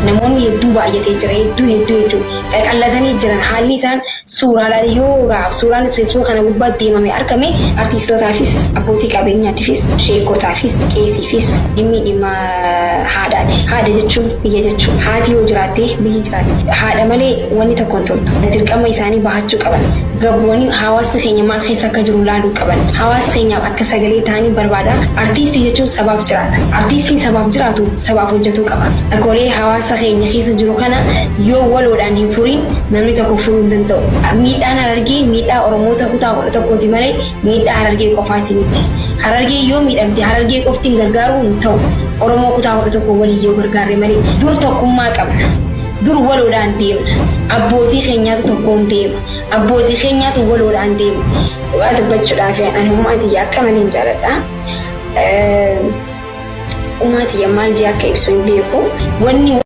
Namoonni hedduu baay'atee jira, hedduu hedduu jechuudha. Qaqallatanii jiran haalli isaan suuraalaan yoo suuraan Facebook kana gubbaatti deemame argame, artiistootaafis, abbootii qabeenyaatiifis, sheekotaafis, qeesiifis dhimmi dhimma haadhaati. Haadha jechuun biyya jechuudha. Haati yoo jiraatte biyyi jiraatti. Haadha malee wanni tokko hin toltu. Dirqama isaanii bahachuu qaban. Gabboonni hawaasni keenya maal keessa akka jiru laaluu qaban. Hawaasa keenyaaf akka sagalee ta'anii barbaada. Artiistii jechuun sabaaf jiraata. Artiistiin sabaaf jiraatu sabaaf hojjetuu qaba. Rakkoolee hawaasa keenya keessa jiru kana yoo waloodhaan hin furiin, namni tokko furuu hin danda'u. Miidhaan Harargee miidhaa Oromoota kutaa 11ti malee miidhaa Harargee qofaati miti. Harargee yoo miidhamte Harargee qoftiin gargaaruu hin ta'u. Oromoo kutaa 11 waliin yoo gargaarre malee. Dur tokkummaa qabna. Dur waloodhaan deemna. Abbootii keenyaatu tokkoon deema. Abbootii keenyaatu waloodhaan deema. Dhugaa dubbachuudhaaf, ani ummaa tiyya akka malee hin jaaladha. Ummaa tiyya maal jee akka ibsu hin beeku. Wanni